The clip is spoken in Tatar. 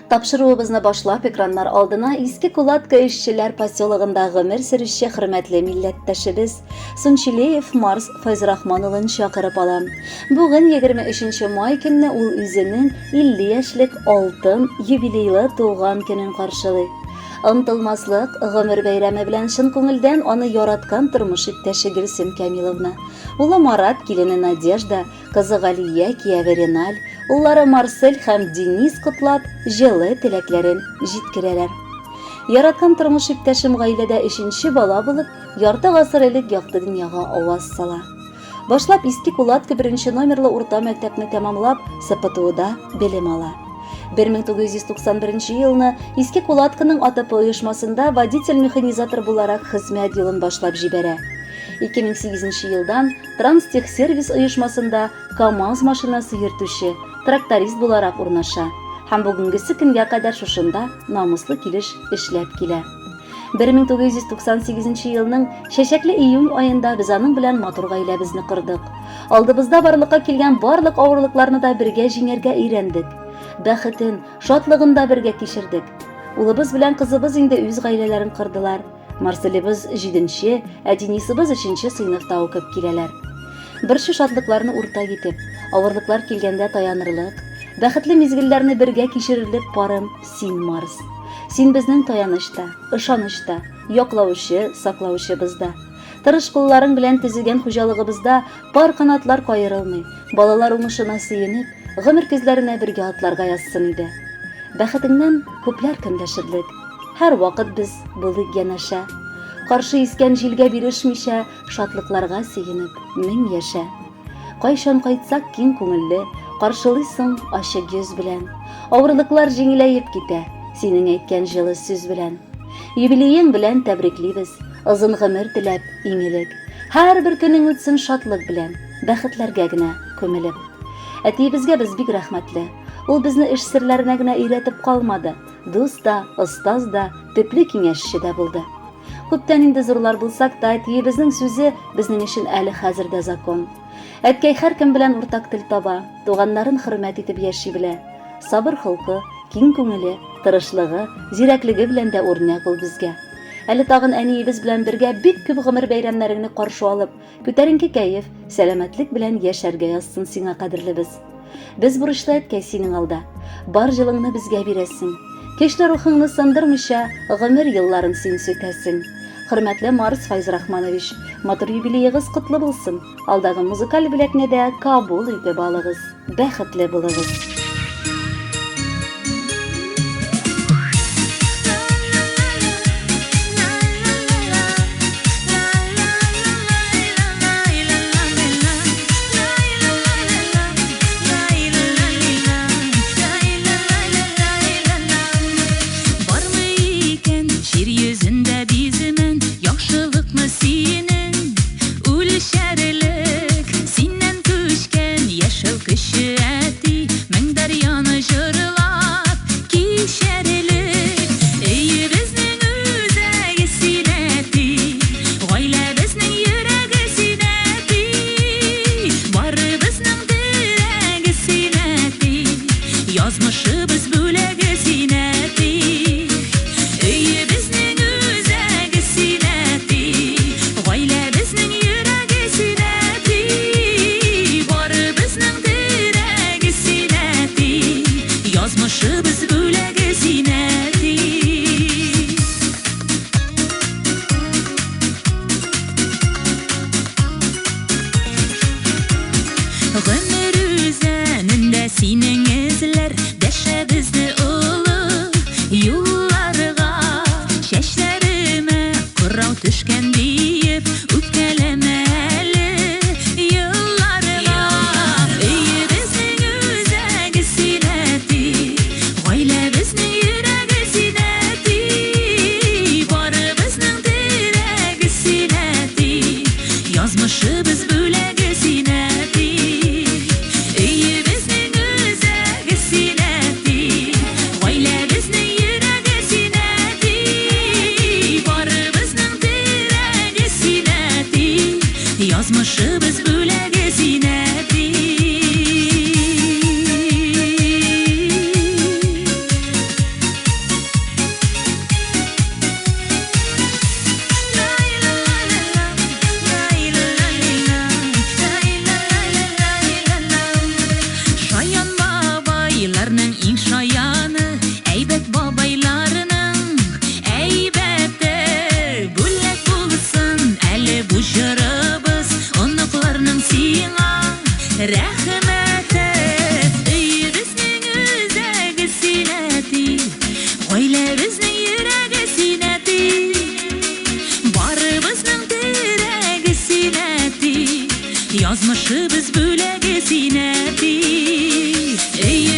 Тапшыруыбызны башлап экраннар алдына Иске Кулатка эшчеләр поселогында гомер сөрүче хөрмәтле милләттәшебез Сунчилеев Марс Файзрахман улын чакырып алам. Бүген 23 май көнне ул үзенең 50 яшьлек алтын юбилейлы туган көнен каршылый. Онтылмаслык гомер бәйрәме белән чын күңелдән аны яраткан тормыш иптәше Гөлсем Камиловна, улы Марат, килене Надежда, Кызы Галия, кияве Реналь, уллары Марсель һәм Денис котлап, җылы теләкләрен җиткерәләр. Яраткан тормыш иптәшем гаиләдә өченче бала булып, ярты гасыр элек якты дөньяга аваз сала. Башлап Иске Кулатка беренче номерлы урта мәктәпне тәмамлап, СПТУда белем ала. 1991 елны Иске Кулатканың АТП оешмасында водитель-механизатор буларак хезмәт юлын башлап җибәрә. 2008 елдан Транстехсервис оешмасында КАМАЗ машинасы йөртүче, тракторист буларак урнаша һәм бүгенгесе көнгә кадәр шушында намуслы килеш эшләп килә. 1998 елның чәчәкле июнь аенда без аның белән матур гаиләбезне кордык. Алдыбызда барлыкка килгән барлык авырлыкларны да бергә җиңәргә өйрәндек. Бәхетен, шатлыгын да бергә кичердек. Улыбыз белән кызыбыз инде үз гаиләләрен кордылар. Марселебыз җиденче, ә Денисыбыз өченче сыйныфта укып киләләр. Борчу шатлыкларны уртак итеп, авырлыклар килгәндә таянырлык, бәхетле мизгелләрне бергә кичерерлек парым син, Марс. Син безнең таяныч та, ышаныч та, яклаучы, саклаучыбыз да. Тырыш кулларың белән төзегән хуҗалыгыбызда пар канатлар каерылмый, балалар уңышына сөенеп, гомер көзләренә бергә атларга язсын иде. Бәхетеңнән күпләр көнләшерлек. Һәрвакыт без булыйк янәшә. Каршы искән җилгә бирешмичә, шатлыкларга сөенеп, мең яшә. Кайчан кайтсак киң күңелле, каршылыйсың ачык йөз белән. Авырлыклар җиңеләеп китә, синең әйткән җылы сүз белән. Юбилеең белән тәбриклибез, озын гомер теләп, иң элек. Һәрбер көнең үтсен шатлык белән, бәхетләргә генә күмелеп. Әтиебезгә без бик рәхмәтле. Ул безне эш серләренә генә өйрәтеп калмады, Дус та, остаз да, төпле киңәшче дә булды. Күптән инде зурлар булсак та, әтиебезнең сүзе безнең өчен әле хәзер дә закон. Әткәй һәркем белән уртак тел таба, туганнарын хөрмәт итеп яши белә. Сабыр холкы, киң күңеле, тырышлыгы, зирәклеге белән дә үрнәк ул безгә. Әле тагын әниебез белән бергә бик күп гомер бәйрәмнәреңне каршы алып, Күтәренке кәеф, сәламәтлек белән яшәргә язсын сиңа, кадерлебез. Без бурычлы әткәй синең алда. Бар җылыңны безгә бирәсең. Көчле рухыңны сындырмыйча, гомер елларын син сүтәсең. Хөрмәтле Марс Файзрахманович, матур юбилеегыз котлы булсын. Алдагы музыкаль бүләкне дә кабул итеп алыгыз. Бәхетле булыгыз. Әби.